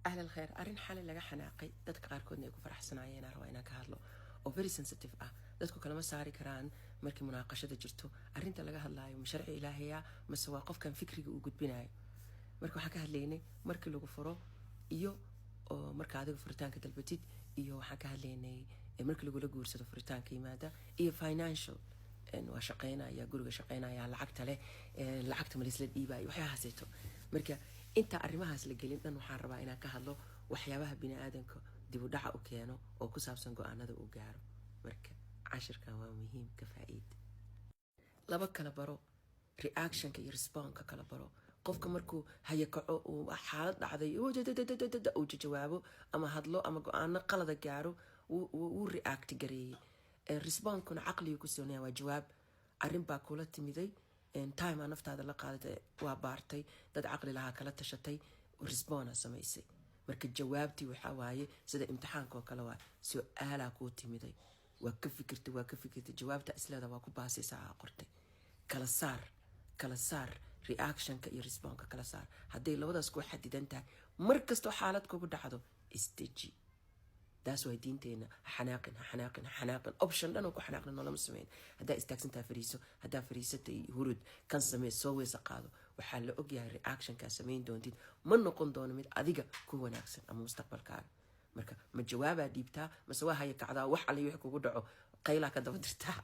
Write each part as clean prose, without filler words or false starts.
Ahlal kheer, arrin xalay laga xanaaqay, dadka qaarkoodna ay ku faraxsanaayeen aan rabaa inaan ka hadlo, oo very sensitive ah. Dadku kalama saari karaan markii munaaqashada jirto arrinta laga hadlaayo ma sharci ilaahaya mase waa qofkan fikriga uu gudbinayo. Marka waxaan ka hadlaynay markii lagu furo iyo oo marka adiga furitaanka dalbatid, iyo waxaan ka hadlaynay markii lagula guursado furitaanka yimaada, iyo financial, waa shaqeynaya, guriga shaqeynaya, lacagta leh, lacagta ma laisla dhiibayo, waxyaahaaseyto. Marka inta arrimahaas la gelin dhan, waxaan rabaa inaan ka hadlo waxyaabaha bini aadanka dib u dhaca u keeno oo ku saabsan go-aanada uu gaaro. Marka cashirkan waa muhiim, ka faa-iid. Laba kala baro, reactionka iyo responseka kala baro. Qofka markuu hayakaco, uu xaalad dhacday uu jawaabo ama hadlo ama go-aano qalada gaaro, wuu react gareeyey. Responsekuna caqliga ku soonaya, waa jawaab. Arrin baa kula timiday, time aa naftaada la qaadatay, waa baartay, dad caqli lahaa kala tashatay, response samaysay. Marka jawaabtii waxaa waaye sida imtixaanka oo kale, waa su-aalaa kuu timiday, waa ka fikirtay, waa ka fikirtay, jawaabta isleeda waa ku baasaysaa, aa qortay. Kala saar, kala saar reactionka iyo responseka, kala saar. Hadday labadaas kuu xadidan tahay, mar kastoo xaalad kugu dhacdo, isdeji. Taas waa diinteena. Ha xanaaqin, ha xanaaqin, ha xanaaqin. Option dhan oo ku xanaaqin noolama sameyn. Haddaa istaagsantaa, fariiso. Haddaa fariisatay, hurud kan samee, soo weysa qaado. Waxaa la ogyahay reactionkaa samayn doontid ma noqon doono mid adiga ku wanaagsan ama mustaqbalkaaga. Marka ma jawaabaa dhiibtaa mase waa haya kacdaa, wax alle wixii kugu dhaco qaylaa ka daba dirtaa?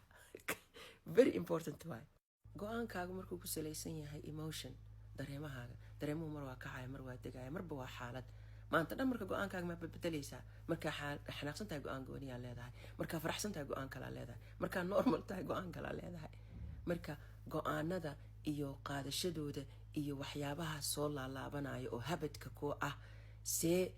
Very important waay. Go-aankaagu markuu ku salaysan yahay emotion, dareemahaaga, dareemuhu mar waa kacaya, mar waa degaya, marba waa xaalad maanta dhan. Marka go-aankaaga maa badbedeleysaa? Markaa xanaaqsan tahay, go-aan gooniyaa leedahay. Markaa faraxsan tahay, go-aan kalaa leedahay. Markaa normal tahay, go-aan kalaa leedahay. Marka go-aanada iyo qaadashadooda iyo waxyaabaha soo laalaabanaya oo habitka koo ah, see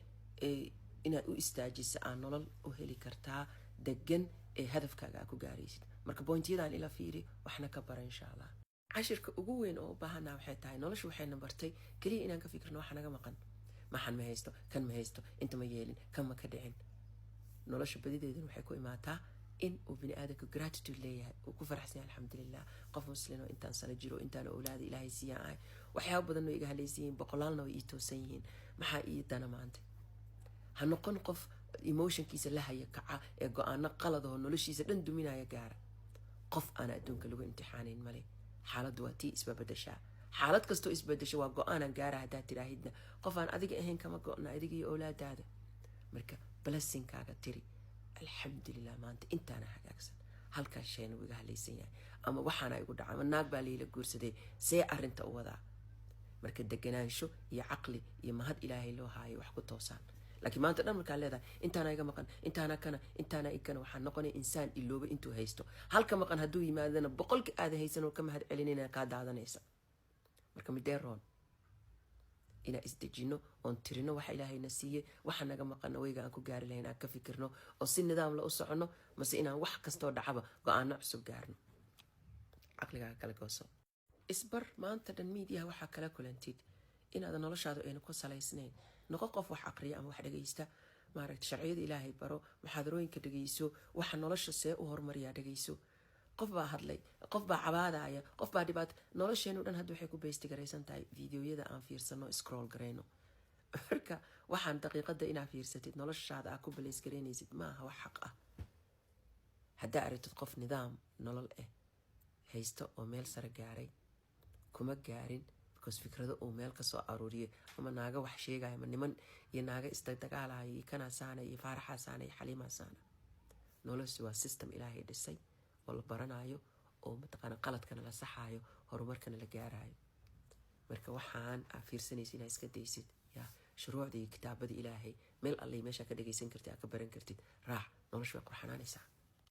inaad u istaajisa aa nolol u heli kartaa degan ee hadafkaaga aa ku gaaraysid? Marka pointiyadan ila fiiri, waxna ka bara, insha Allah. Cashirka ugu weyn oo u baahanaa waxay tahay, noloshu waxayna bartay keliya inaan ka fikirno waxa naga maqan. Maxan ma haysto, kan ma haysto, inta ma yeelin, kan ma ka dhicin. Nolosha badideeduna waxay ku imaataa in uu bini aadamka gratitude leeyahay, uu ku faraxsan yahay. Alxamdulilah, qof muslin oo intaan sano jiro, intaan owlaada Ilaahay siiyaan ahay, waxyaaba badan way iga halaysan yihiin, boqolaalna way ii toosan yihiin. Maxaa ii dana maanta? Ha noqon qof emotionkiisa la haya kaca ee go-aano qaladahoo noloshiisa dhan duminaya gaara. Qof aan adduunka lagu imtixaanayn male. Xaaladdu waa tii isbabadashaa. Xaalad kastoo isbadasho waa go-aanan gaara haddaad tiraahidna, qof aan adiga ahayn kama go-na, adiga iyo owlaadaada. Marka blessingkaaga tiri. Alxamdulilah, maanta intaana hagaagsan, halkaas shayna wuu iga halaysan yahay, ama waxaana igu dhaca, ama naag baa liila guursaday, see arrinta u wadaa? Marka deganaansho iyo caqli iyo mahad Ilaahay loo haayo wax ku toosaan. Laakiin maanta dhan markaa leedahay intaana iga maqan, intaana kana, intaana ikana, waxaa noqonaya insaan ilooba intuu haysto. Halka maqan hadduu yimaadana, boqolka aada haysan oo ka mahad celinayna kaa daadanaysa. Marka midee roon? Inaan isdejino oon tirino waxa Ilaahayna siiyey, waxa naga maqana, wayga aan ku gaari lahayn aan ka fikirno oo si nidaam la u soconno, mase inaan wax kastoo dhacaba go-aano cusub gaarno? Caqligaaga kala gooso, isbar. Maanta dhan miidiyaha waxaa kala kulantid inaad noloshaadu ayna ku salaysnayn. Noqo qof wax aqriya ama wax dhagaysta. Maaragta, sharciyada Ilaahay baro, muxaadarooyinka dhagayso, waxa nolosha see u horumariyaa dhagayso. Qof baa hadlay, qof baa cabaadaya, qof baa dhibaato. Nolosheenu dhan hadda waxay ku based garaysan tahay videoyada aan fiirsano, scroll garayno. Marka waxaan daqiiqada inaa fiirsatid noloshaada aa ku base garaynaysid maaha wax xaq ah. Haddaa aragtid qof nidaam nolol ah haysto oo meel sare gaaray, kuma gaarin because fikrado uu meel kasoo aruuriyay ama naaga wax sheegaya ama niman iyo naaga isdagdagaalaya iyo kanaa saana iyo Faaraxaa saana iyo Xaliimaa saana. Noloshu waa system Ilaahay dhisay oo la baranayo oo mataqaana qaladkana la saxaayo, horumarkana la gaarayo. Marka waxaan aa fiirsanaysa inaa iska daysid ya shuruucda iyo kitaabada Ilaahay, meel allay meeshaa ka dhagaysan kartid, aa ka baran kartid, raac. Noloshu way qurxanaanaysaa.